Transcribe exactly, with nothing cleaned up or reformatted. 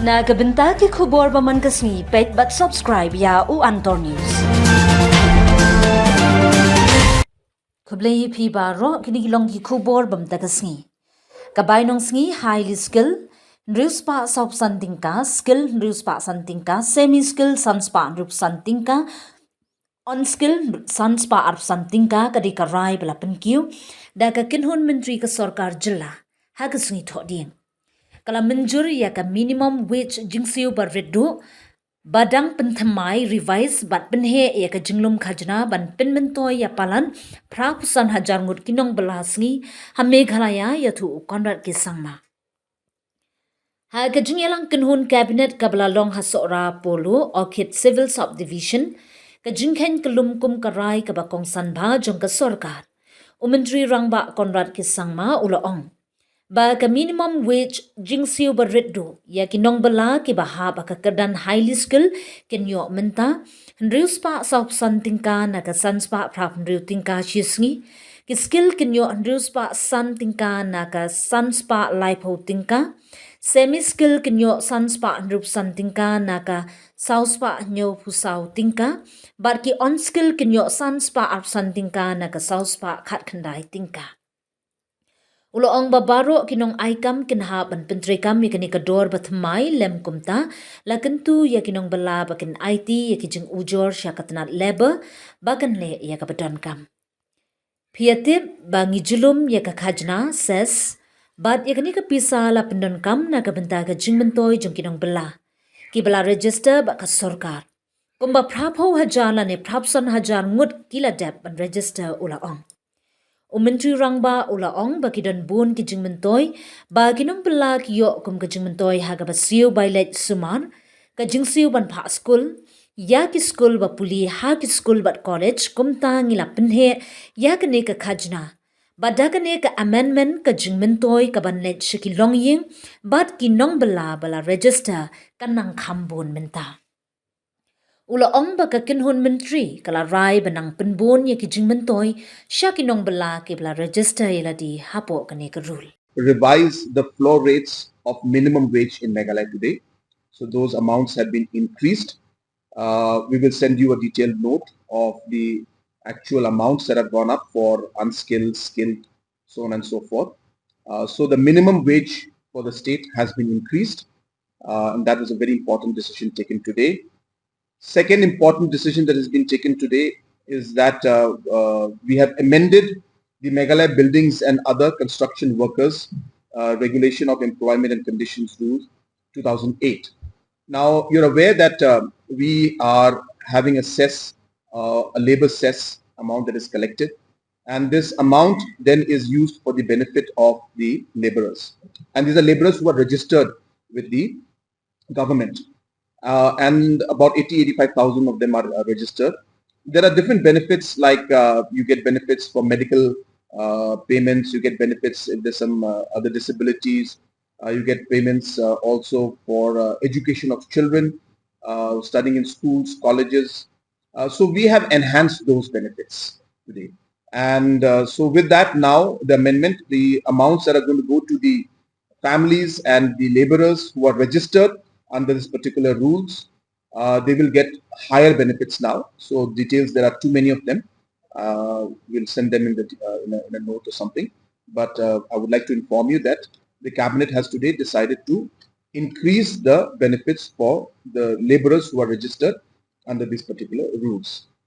Na ka bynta ki khubor ba man ka sngi, peit bad subscribe ïa u Antor News. Khublei ïa phi baroh, kine ki long ki khubor ba mynta ka sngi. Ka bai nongsngi, highly skill, hynriew spah saw phew san tyngka, skill, hynriew spah san tyngka, semi skill, san spah hynriew phew san tyngka, on skill, san spah ar phew san tyngka, ka dei ka rai ba la pynkiew da ka kynhun myntri ka sorkar jylla ha ka sngi Thohdieng. Ka la mynjur ïa ka minimum wage jingsiew ba rit duh, ba dang pynthymmai, revise, bad pynheh ïa ka jinglum khajna ban pynmyntoi ïa palat phra phew san hajar ngut ki nongbylla sngi ha Meghalaya, ïathuh u Conrad K Sangma. Ha ka jingïalang kynhun Cabinet kaba la long ha Sohra Polo, Orchid Civil Subdivision, ka jingkheiñ kyllum kum ka rai kaba kongsan bha jong ka sorkar, u Myntri Rangbah Conrad K Sangma u la ong ba ka minimum wage jingsiew ba rit duh ïa ki nongbylla kiba hap ha ka kyrdan highly skill kin ïoh mynta hynriew spah saw phew san tyngka na ka san spah phra phew hynriew tyngka shi sngi, ki skill kin ïoh hynriew spah san tyngka na ka san spah lai phew tyngka, semi skill kin ïoh san spah hynriew phew san tyngka na ka saw spah hynñiew phew saw tyngka, bad ki on skill kin ïoh san spah ar phew san tyngka na ka saw spah khatkhyndai tyngka. U la ong ba baroh ki nongai kam kin hap ban pyntreikam ïa kane ka dor ba thymmai, lem kumta la kyntu ïa ki nongbylla ba kin aiti ïa ki jingujor sha ka tnat Labour ba kan leh ïa kaba donkam. Phi ïatip ba ngi jlum ïa ka khajna, cess, bad ïa kane ka pisa la pyndonkam na ka bynta ka jingmyntoi jong ki nongbylla kiba la register bad ka sorkar. Kumba phra phew hajar lane phra phew san hajar ngut ki la dep ban register, u la ong. U Myntri Rangbah u la ong ba ki don bun ki jingmyntoi ba ki nongbylla ki ïoh kum ka jingmyntoi ha kaba siew bai leit sumar, ka jingsiew ban phah skul, ïa ki skul ba pule ha ki skul bad college, kumta ngi la pynheh ïa kane ka khajna. Bad da kane ka amendment, ka jingmyntoi kaban leit sha ki longïing bad ki nongbylla ba la register kan nang kham bun mynta. U la ong ba ka kynhun myntri ka la rai ban nang pynbun ïa ki jingmyntoi sha ki nongbylla kiba la register ïa lade hapoh kane ka rule. Revise the floor rates of minimum wage in Meghalaya today. So those amounts have been increased. Uh, we will send you a detailed note of the actual amounts that have gone up for unskilled, skilled, so on and so forth. Uh, so the minimum wage for the state has been increased, uh, and that was a very important decision taken today. Second important decision that has been taken today is that, uh, uh, we have amended the Meghalaya Buildings and Other Construction Workers, uh, Regulation of Employment and Conditions Rules two thousand eight. Now, you're aware that, uh, we are having a cess, uh, a labor cess amount that is collected, and this amount then is used for the benefit of the laborers. And these are laborers who are registered with the government. Uh, and about eighty, eighty-five thousand of them are, uh, registered. There are different benefits, like, uh, you get benefits for medical, uh, payments, you get benefits if there's some, uh, other disabilities, uh, you get payments, uh, also for, uh, education of children, uh, studying in schools, colleges. Uh, so we have enhanced those benefits today. And, uh, so with that now, the amendment, the amounts that are going to go to the families and the laborers who are registered under this particular rules, uh, they will get higher benefits now. So details, there are too many of them. Uh, we'll send them in the, uh, in a, in a note or something. But, uh, I would like to inform you that the cabinet has today decided to increase the benefits for the laborers who are registered under these particular rules.